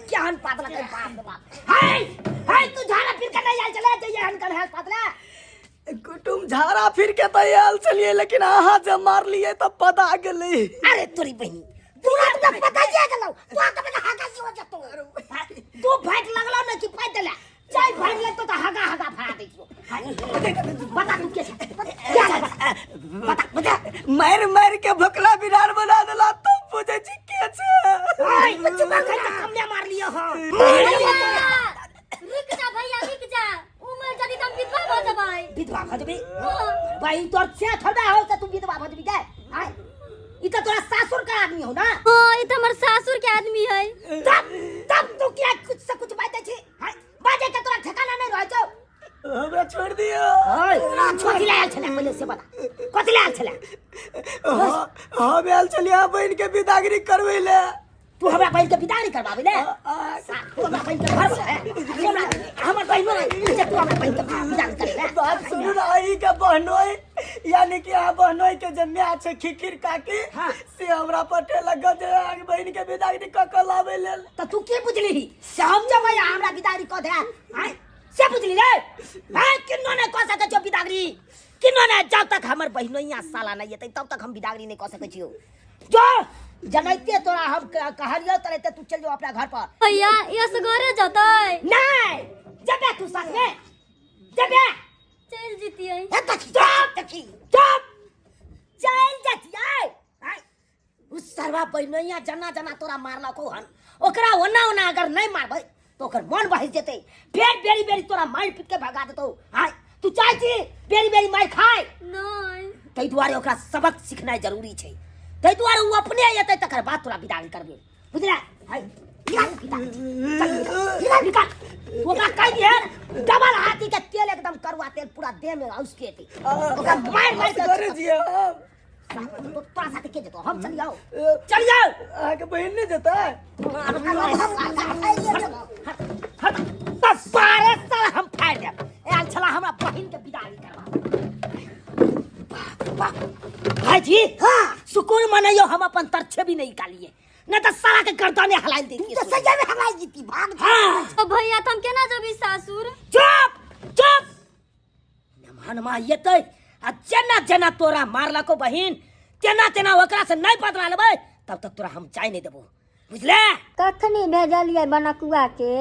केहन पातला के बाप रे बाप। हाय हाय, तू झाड़ा फिर के नहीं आयल चले जइए हन कन है पातला। कुटुम झाड़ा फिर के तो आयल छलियै, लेकिन अहाँ जे मारलियै तऽ पता गेलै। अरे तोरी बहिनी, तुरंत में पता ही गेलौ। तू आ के हागा सी हो जतो। दू फाइट लगलो ने कि पाइ देला चाय फाइट लगतो त हागा हागा फड़ा दै छियो। बता तू के छै? के छै? बता बता। मारि मारि के भोकला बिरार बना देला, तब बुझै छी के छै। ओए बच्चा कहीं त कम ने मार लियो। हां रुक जा भैया, रुक जा। उमर जदि हम विधवा भऽ जेबै। विधवा भऽ जेबी? हाँ। भाई, तोर से थोड़ा हो त तू विधवा भऽ जेबी। जाय आय, ई त तोरा सासुर के आदमी हो ना? हाँ, ई तऽ हमर सासुर के आदमी है। तब तब तू किया कुछ से कुछ बाजै छी? हाय, बाजै के तोरा ठिकाना नहीं रहै छौ। हमरा छोड़ दियो। तोरा कथी लए आयल छलै पहिले से बता, कथी लए आयल छलै? हम आयल छलियै बहिन के विदागरी करबै ले। तू हमरा बहिन के विदागरी करबाबै ले? तू हमरा बहिन के घर है, तू हमरा हमर बहिनो नहीं जे तू हमरा बहिन के विदागरी करे ले। बात सुनू ना, अही के बहनोई, यानी कि अहाँ बहनोई के जे माय छै खिखिर काकी, हाँ। से हमरा पठेलक जे अहाँके बहिन के विदागरी कऽ कऽ लाबै लेल। तऽ तू की बुझलिही से हम जबै आ हमरा विदागरी कऽ दे? आँय, से बुझली रे? आँय, किन्नो नहि कऽ सकै छियौ विदागरी, किन्नो नहि। जब तक हमर बहिनोइया साला नहि एतै तब तक हम विदागरी नहि कऽ सकै छियौ। जो जनैते तोरा हम कहलियौ तनैते तू चल जो अपना घर पर। भैया, ई असगरे जतै? नहीं, जबे तू साथ में जबे। चलि जतियै। हे देखी, चुप देखी, चुप चल जतियै। आँय, उस सरवा बहिनोइया जना जना तोरा मारलको हन, ओकरा ओना ओना अगर नहीं मारबै तो ओकर मन बहस जेतै, फेर बेरी बेरी तोरा मारि पीट के भगा देतौ। आँय, तू चाहै छी बेरी बेरी मारि खाय? नहीं। ताहि दुआरे ओकरा सबक सिखनाइ जरूरी छै, ताहि दुआरे ओ अपने एतै तकर बाद तोरा विदागरी करबै, बुझले? हाय, निकाल, निकाल, चल, निकाल, निकाल। ओकरा कहि दिहे डबल हाथी के तेल एकदम करुआ तेल पूरा देह में औस के एतै, ओकरा मारि मारि के। असगरे जियै हम? तोरा साथे के जेतौ? हम चल जाओ, चल जाओ। अहाँके बहिन नहि जेतै? बारह साल हम फाड़ि देब। आयल छला हमरा बहिन के विदाई करबा। भाईजी, हाँ, सुकून मनैयो हम अपन तरछे भी नहीं निकालिए, नहीं तो साला के गर्दने हलाइल देती। तो सजा में हलाई जीती भाग। हाँ। तो भैया, तो हम केना जेबै सासुर? चुप चुप। नमहन मा एतै आ जेना जेना तोरा मारलको बहिन तेना तेना ओकरा से नहीं बदला लेबै तब तक तोरा हम जाय नहीं देबो, बुझले? कखनी भेजलियै बनकुआ के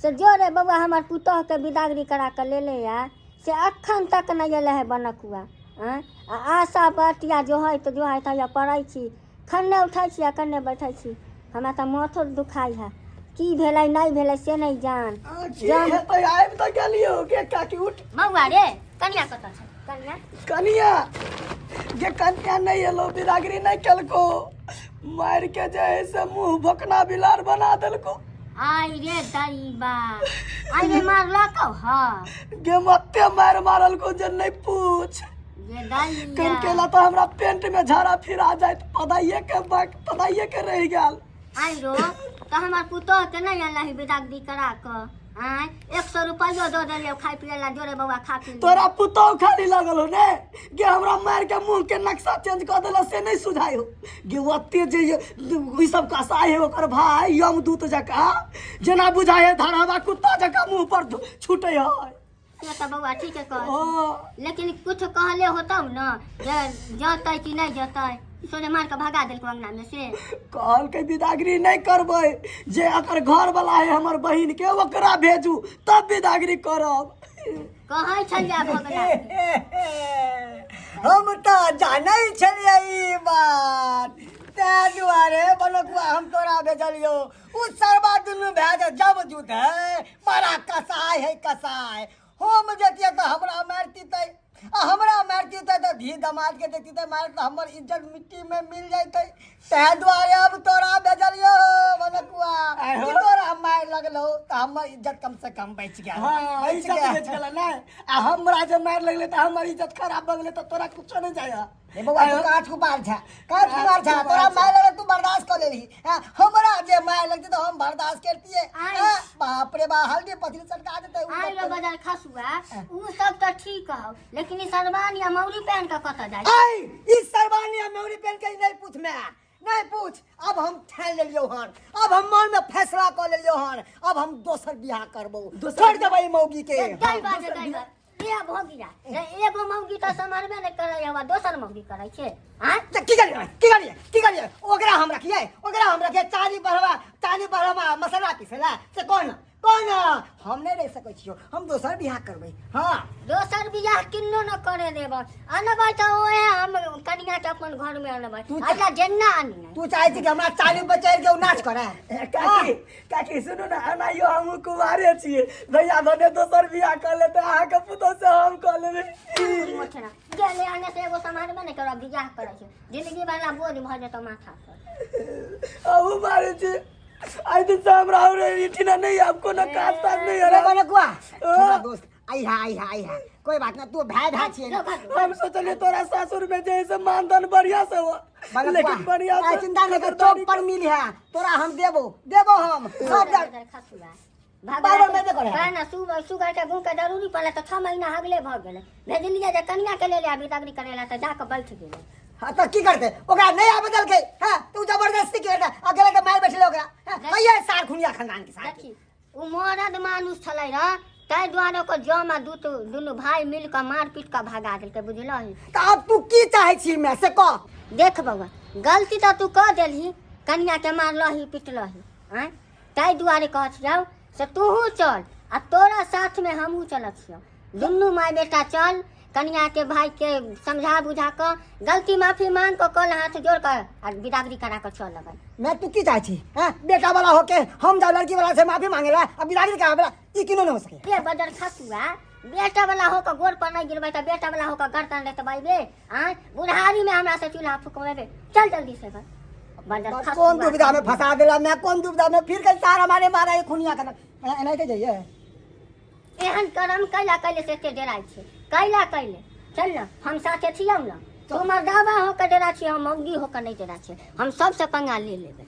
से जोरे बौआ हमर पुतोहके विदागरी करा कऽ लेले आ, से अखन तक नहि एलै है बनकुआ। आँय, आ आशा बतिया जो है तऽ जो है तऽ पड़ै छी, खन्ने उठै छी आ कन्ने बैठै छी। हमरा तऽ माथो दुखाइ है, की भेलै नहि भेलै से नहि जान। की हेतै, आबि तऽ गेलियौ गे काकी, उठ। बौआ रे, कनिया कतऽ छै कनिया? कनिया गे, कनिया नहि एलो, बिदागरी नहि केलको, मारि के जे है से मुंह भोकना बिलार बना देलको। आइ रे दरीबा, आइ रे मारलकौ? हँ गे, मत्ते मारि मारलको जे नहि पूछ। गे दैया। कन केला तऽ हमरा पेंट में झाड़ा फिरा जाइत, पदाइए के बाक पदाइए के रहि गेल। आइ रो, तऽ हमर पुतोह के नहि अनलही बिदागरी करा कऽ? आँय, 100 रुपैयो दऽ देलियौ खाय पियै ला, जोरे बौआ खा पी ले। तोरा पुतोह खाली लगल हो ने गे, हमरा मारि के मुंह के नक्शा चेंज कऽ देला से नहि सुझाय हो गे। ओते जे ई सब कसाई है ओकर भाई यमदूत जकाँ जेना बुझाय है, धरावा कुत्ता जकाँ मुंह पर छूटे है। से तऽ बौआ ठीके कह, हाँ। लेकिन कुछ कहले होतौ न जे जतै कि नहि जतै, सोझे मार के भगा देलकौ अंगना में से? कहलकै विदागरी नहि करबै, जे एकर घर वाला है हमर बहिन के ओकरा भेजू तब विदागरी करब। कहै छलियै भगला। हम तऽ जानै छलियै ई बात, ताहि दुआरे बनकुआ हम तोरा भेजलियौ। उ सरबा दुनू भए जे जब जुत है, बड़ा कसाय है कसाय। हम जतियै तऽ हमरा मारतितै, आ हमरा मारतितै तऽ धी दमाद के देतितै मार, तऽ हमर इज्जत मिट्टी में मिल जैतै। ताहि दुआरे अब तोरा भेजलियौ बनकुआ कि तोरा मारि लगलौ तऽ हमर इज्जत कम से कम बचि गेल। हाँ, बचि इज्जत गेल। बचि गेल नहि, आ हमरा जे मारि लगलै तऽ हमर इज्जत खराब भऽ गेलै, तऽ तोरा कुछो नहि जाय। रे बौआ, तू काच कुपार छा, काच कुपार छा। तोरा माय लगल तू बर्दाश्त कर लेलही, हाँ, हमरा जे माय लगतै तऽ हम बर्दाश्त करतियै? आइ। हाँ, बाप रे बा, हल्दी पथरी सटका देतै उ। आइ रो बजार खसुआ, उ सब तऽ ठीक हौ, लेकिन ई सरवानी आ मौरी पहन के कतऽ जाइ? आइ ई सरवानी आ मौरी पहन के ई नहि पूछमे। नहीं पूछ। अब हम ठान लेलियौ हन, अब हम मन में फैसला कऽ लेलियौ हन, अब हम दोसर बियाह करबौ, छोड़ देबै ई मौगी के। दाइ बाजे दाइ बाजे बियाह भऽ गेला रे, एगो मौगी तऽ सम्हारबे नहि करै हवा, दोसर मौगी करै छै आँय? तऽ की करियै, की करियै, की करियै? ओकरा हम रखियै, ओकरा हम रखियै चाली बढ़वा, चाली बढ़वा मसाला पीसला से कह ना, कह ना, हम नहि रहि सकै छियौ, हम दोसर बियाह करबै। हाँ, दोसर बियाह किन्नो न करे देब, अनबै तऽ ओहे हम कनिया के अपन घर में अनबै, अइला जेना अनियै। तू चाहै छी कि हमरा चाली पर चढ़ि के ओ नाच करे? ए, काकी, काकी सुनू ने, एनाहियो हमहूँ कुमारे छियै, भैया भने दोसर बियाह कऽ लेतै, अहाँके पुतोह से हम कऽ लेबै। मोछना गेले आने से एगो सम्हारबे नहि करब, बियाह करै छै, जिंदगी वाला बोझ भऽ जेतौ माथा पर। अहूँ मारै छी, आइ दिन से हमरा और एहिठिना नहि आब कोनो काज ताज नहि रे हराब। बनकुआ, छोटा दोस्त, आइहा आइहा आइहा, कोई बात ना, तू भाई भाई छियै ना। हम सोचलियै तोरा सासुर में जे है से मानधन बढ़िया से हो, बनकुआ, लेकिन बढ़िया से चिंता नहीं कर, खबरदारी चौक पर मिल है तोरा, हम देबो, देबो हम सब दे। खसुआ बाबर में देखो रे। ना, सुगर के गुण के जरूरी पड़ले तऽ 6 महीना अगले भऽ गेलै, भेजलियै जे कनिया के लेल आबी तगड़ी करेला तऽ जाकऽ बैठ गेलै। हाँ तऽ की करते, ओकरा नहीं आबे देलकै, हाँ तू जबरदस्ती के करता, अकेले के मार बैठले ओकरा, हाँ, कहिया सार खुनिया खानदान के साथ। देखी ओ मरद मानुष छलै रह, ताहि दुआरे ओकर जम आ दूत दुनू भाई मिल कऽ मार पीट कऽ भगा देलकै, बुझलही? तऽ आब तू की चाहै छी मैं से कह। देख बौआ, गलती तऽ तू कऽ देलही, कनिया के मारलही पिटलही, आँय, ताहि दुआरे कहै छियौ से तूहू चल आ तोरा साथमे हमहूँ चलत छियौ, दुनू माय बेटा चल, कनिया के भाई के समझा बुझा कऽ गलती माफी मांग कऽ कल हाथ जोड़ कऽ आ बिदागरी करा कऽ चल अबै। मैं तू की चाहै छी, हैं? बेटा वाला होके हम जाओ लड़की वाला से माफी मांगेला आ बिदागरी करावेला, ई किनो नहीं हो सके। बे बदर खसुआ, बेटा वाला होके गोड़ पर नहीं गिरबै तऽ बेटा वाला होके गर्दन लेतबै बे, आँय, बुढ़ारी में हमरा से चूल्हा फुकवेबे, चल जल्दी से घर। बदर खसुआ। कौन दुविधा में फंसा देला मैं, कौन दुविधा में फिर कहीं सार हमारे मारा ये खुनिया का एनाहिते जाइए। एहन करम कैला कैले से एते डराइ छै, कैला कैले चल न, हम साथे छियौ न, तू मर्दाबा होके डरा छियै, हम मौगी होके नहि डरा छियै, हम सबसे पंगा ले लेबै।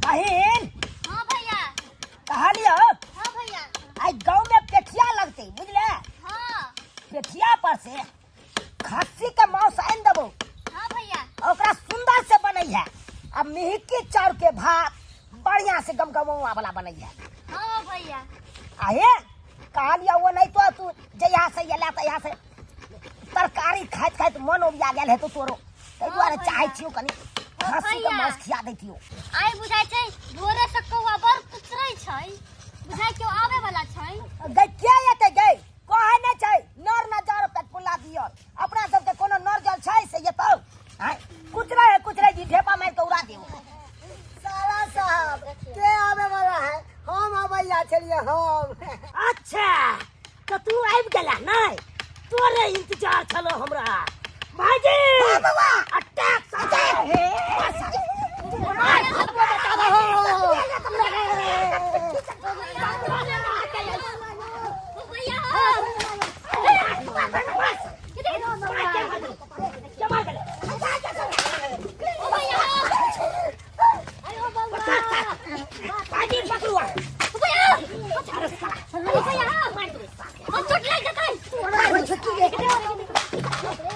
बहिन। हाँ भैया। कहलियो। हाँ भैया। आई गांव में पेठिया लगते, बुझले? हाँ। पेठिया पर से खस्सी के मांस आनि देबो। हाँ भैया। ओकरा सुंदर से बनई है, आ मिहिकी चाउर के भात बढ़िया से गमगमौआ वाला बनई है। हाँ भैया। आहे कहलियो वो नहीं तो तू जहिया से एला तहिया से तरकारी खाइत खाइत मन उबिया गेल हेतौ तोरो, ताहि दुआरे हाँ, चाहै भैया। छियौ कनि हाँ, खस्सी के भैया। मांस खिया दैतियौ। आइ बुझाइ छै भोरे से कौआ बड़ कुचरै छै, बुझाइ केओ आबै वाला छै। गै के एतै गै, कहै नहि छै नर न जर पेट पुला दियौ, अपना सबके कोनो नर जल छै से एतौ? आँय कुचरै है, कुचरै जी ढेपा मारि के उड़ा देबौ। साला साहब के आवे वाला है, हम आबैया छलिए हम। अच्छा तो तू आबि गेला नहि, तोरे इंतजार छलो हमरा। भाईजी अटैक अटैक भाईजी पकड़ू। अरे साला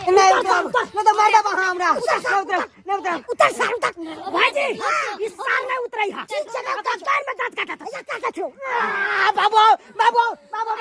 नहीं उतरब, नहीं तो मार देब अहाँ हमरा। नहीं उतरब, नहीं उतरब। उतर सार उतर। भाईजी इस साल नहीं उतरई हा, ओकर पैर में दांत काटत है, काटत हो। आ, बाबू बाबू बाबू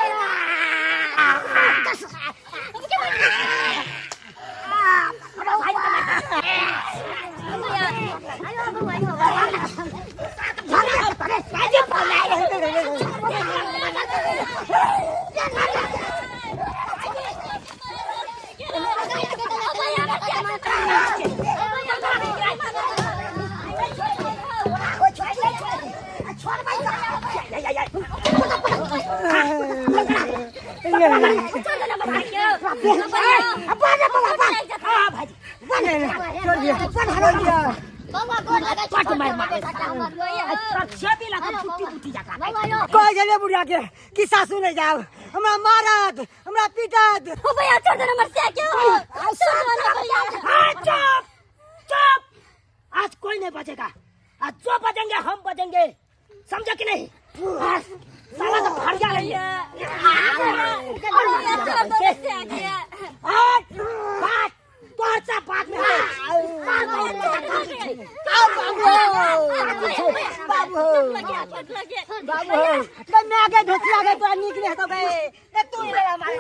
कह गेलियै बुढ़िया के कि सासू नहीं जाब, हमरा मारत, हमरा पीटत। ओ भैया छोड़ देना हमर से क्यों? छोड़ देना भैया। हाँ, चुप चुप, आज कोई नहीं बचेगा, आज जो बचेंगे हम बचेंगे, समझा कि नहीं? हाँ, साला तो फट जा रही है। बात तोहर से बात में है। गे बाबू हो मैं आगे ढोसिया गए तोरा नीक नहीं हेतौ गए ए तू ही ले मारे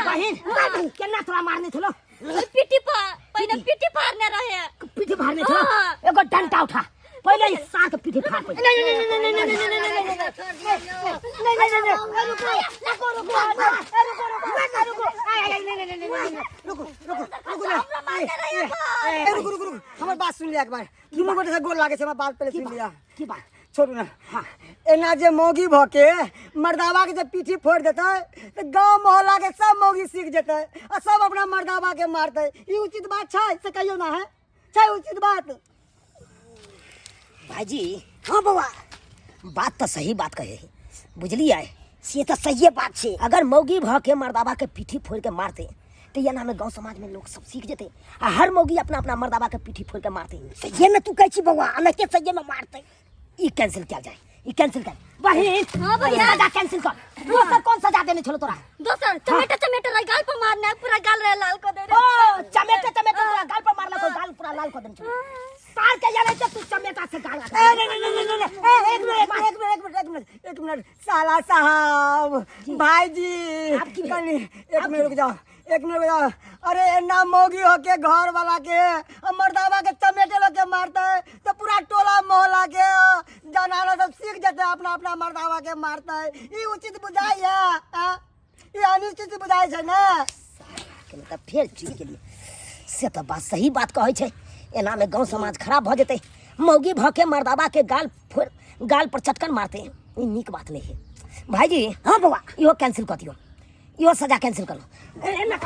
बहिन बहिन केना तोरा मारने छलो पीटी पर पहिने पीटी फाड़ने रहे पीठी फाड़ने छलो हाँ। एगो डंटा उठा पहिले ई सार के पीठी फाड़ पहिले नहीं नहीं नहीं नहीं नहीं नहीं नहीं नहीं नहीं नहीं नहीं नहीं रुको रुको रुको रुको रुको रुको आय आय नहीं नहीं नहीं नहीं रुको रुको रुको ना ए रुको रुको रुको हमर बात सुन लिया एक बार दुनू गोटे से गोर लागे छै हमर बात पहले सुन लिया की बात छोड़ू ना एना जे मौगी भऽ के मर्दावा के जे पीठी फोड़ि देतै तऽ गाँव मोहल्ला के सब मौगी सीख जेतै आ सब अपना मर्दावा के मारतै ई उचित बात छै से कहियौ ना है छै उचित बात भाईजी हाँ बउआ बात तऽ सही बात कहे है बुझलियै से तऽ सहिए बात छै अगर मौगी भऽ के मर्दाबा के पीठी फोड़ के मारते तऽ एना में गाँव समाज में लोग सब सीख जेते आ हर मौगी अपना अपना मर्दाबा के पीठी फोड़ के मारते सहिए में तू कहै छी बउआ एनाहिते सहिए में मारते ई कैंसिल कयल जाय ई कैंसिल कर बहिन हाँ भैया। ई सजा कैंसिल कर दोसर कौन सजा देने छलो तोरा दोसर चमेटा चमेटा रहे गाल पर मारने पूरा गाल रहे लाल को दे रहे ओ चमेटे चमेटे तोरा गाल पर मारला को गाल पूरा लाल कर देने छलो साल के जाने तू चमेटा से गाल ए नहीं नहीं नहीं नहीं नहीं ए, एक मिनट एक मिनट एक मिनट एक मिनट एक मिनट साला साहब भाई जी आप की भेल? कनी एक मिनट रुक जाओ एक मिनट रुक जाओ अरे एना मौगी होके घर वाला के आ मर्दावा के चमेटे लोग के मारते तो पूरा टोला मोहल्ला के जनाना सब सीख जेते अपना अपना मर्दावा के मारते ई उचित बुझाई है आ? ई अनुचित बुझाई छै ने के मतलब फेर चीज के लिए से तऽ बात सही बात कहै छै एनामे गाँव समाज खराब भऽ जेतै मौगी भऽ के मर्दाबा के गाल फोड़ गाल पर चटकन मारते ई नीक बात नहि है भाईजी हाँ बौआ इहो कैंसिल कऽ दियौ इहो सजा कैंसिल करू ए, ना,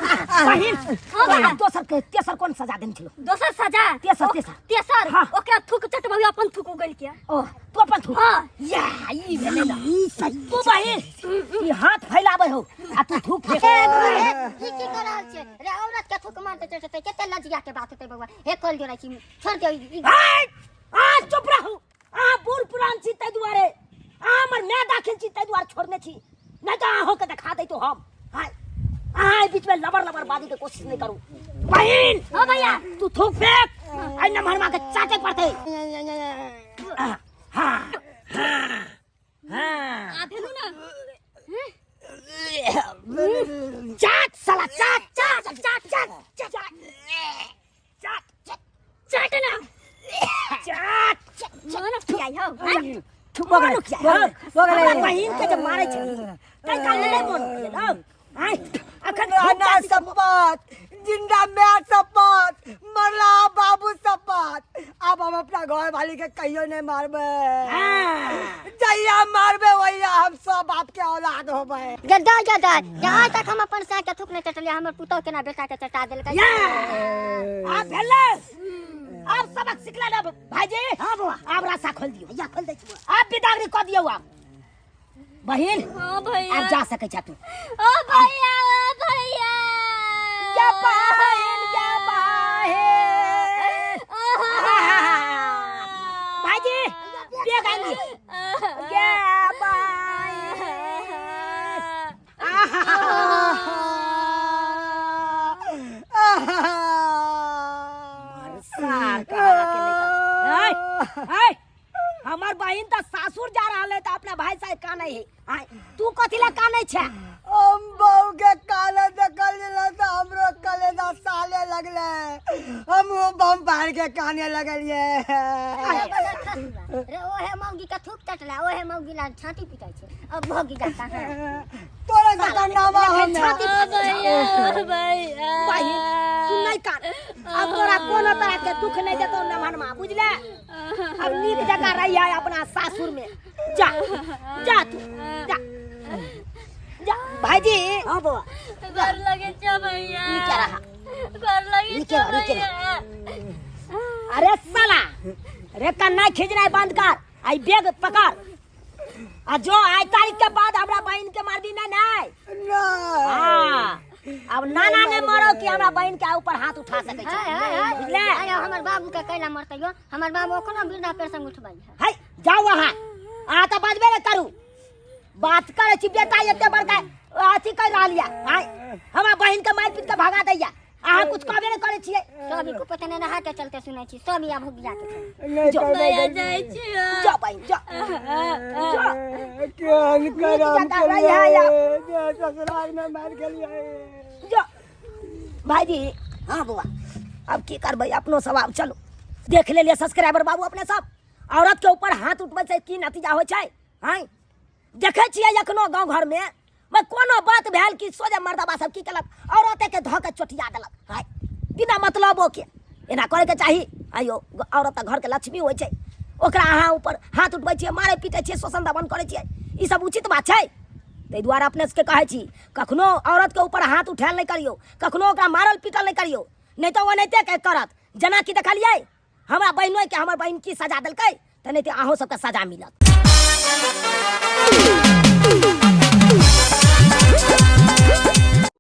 बहिन तोरा दोसर के तेसर कोन सजा देने छलो दोसर सजा तेसर, तेसर। तेसर हाँ। ओकरा थूक चटबही अपन थूक उगल के ओ तू अपन थू हाँ। या ई भेलै ना तू बहिन ई हाथ फैलाबै हो आ तू थूक फेंक ई की कर रहल छियै रे औरत के थूक मारते चढ़ते कते लजिया के बात हेतै बौआ हे कल जोड़ै छी छोड़ दियौ ई ए, आ चुप रहू अहाँ बूढ़ पुरान छी ताहि दुआरे अहाँ हमर माय दाखिल छी ताहि दुआरे छोड़ने छी नहि तऽ अहाँके देखा दैतो हम हाय अहाँ एहि बीचमे लबर लबर बाजैके कोशिश नहि करू बहिन हाँ भैया तू थूक फेंक एहि नमहरमा के चाटे पड़तै हाँ हाँ हाँ आ भेलू ना चाट साला चाट चाट चाट चाट चाट चाट चाट चाट ना चाट मन खियाई हो हाँ? मन खियाई हो। हमरा बहिन के जे मारै छै तै काल नहि मन खियाई आय अखन खूब नाना चाटी शपथ जिंदा मैं शपथ मरला बाबू शपथ अब हम अपना घर वाली के कहियो नहीं मारबे हाँ। जहिया मारबे वहिया हम सब बाप के औलाद होबे गदा गदा जे आइ तक हम अपन साँय के थूक नहि चटलियै हमर पुतोह केना बेटा के चटा देलकै या आब भेलै आब सबक सिखला ना भाईजी हां बौआ आब रास्ता खोल दियौ या खोल दै छी आब बिदागरी कऽ दियौ आब बहिन हाँ भैया आब जा सकै छ तू ओ भैया ओ भैया या बहिन या बहिन भाईजी बेग आनि दियौ या बहिन सार कहाँ के लेकर ऐ, ऐ, हमर बहिन तऽ सासुर जा रहल है तऽ अपना भाई साहब कानै है आय तू कथी ला कानै छै हम बहू के काले देखल गेलै तऽ हमरो कलेजा साले लगलै हमहूँ बम फाड़ के काने लगलियै रे ओहे मौगी के थूक चटला ओहे मौगी ला छाती पिटाइ छै अब भोगी जाता है तोरा के नामा हम छाती ओ भैया ओ भैया बहिन तू नहीं कान अब तोरा कोनो तरह के दुख नहीं देतौ नमहनमा बुझले अब नीक जगह रही है अपना सासुर में जा जा तू जा जा भाईजी हाँ बौआ घर लगे छ भैया नीके रहा। घर लगे नीके छ रह, नीके रह। भैया अरे साला रे कन्ना खींचनाइ बंद कर आई बैग पकड़ आ जो आइ तारीख के बाद हमरा बहिन के मारबी ना नहीं नहीं हाँ अब नाना ने मरो कि हमरा बहिन के ऊपर हाथ उठा सकै छै हाय हाय हाय बुझले आय हमर बाबू के कैला मरतै यो हमर बाबू ओकरो वृद्धा पेंशन उठबै है है जाउ अहाँ अहाँ तऽ बजबे ने करू बात करै छी बेटा एते बड़का अथी कर रहल यऽ आँय हमरा बहिन के मारि पीट के भगा दैया अहाँ कुछ कहबे नहि करै छियै। सब ई कुपतने नहा के चलते सुनै छी, सब ई अभुगिया के छै। नहि जो। करबै नया गलती। जाइ छियै। जा बहिन जा, जा। केहन करम जकाँ रही है या। केलियै जे ससुराल मे मारि गेलियै। जा भाईजी। हाँ बौआ, अब की करबै, अपनो सब आब चलू। देख लेलियै सब्सक्राइबर बाबू, अपने सब औरत के ऊपर हाथ उठबै छै की नतीजा होइ छै? आँय, देखै छियै एखनो गाँव घरमे मैं कोनो बात भेल कि सोझे मर्दबा सब की केलक, औरते के धऽ के चोटिया देलक। हाय, बिना मतलबो के एना करैके चाही? आइयो औरत तऽ घरके लक्ष्मी होइ छै, ओकरा अहाँ ऊपर हाथ उठबै छियै, मारै पीटै छियै, शोषण दमन करै छियै, ई सब उचित बात छै? ताहि दुआरे अपने सबके कहै छी, कखनो औरतके ऊपर हाथ उठायल नहि करियौ, कखनो ओकरा मारल पीटल नहि करियौ, नहि तऽ ओनाहिते के करत। जेनाकि देखलियै हमरा बहिनोके, हमर बहिन की सजा देलकै, तेनाहिते अहूँ सबके सजा मिलत।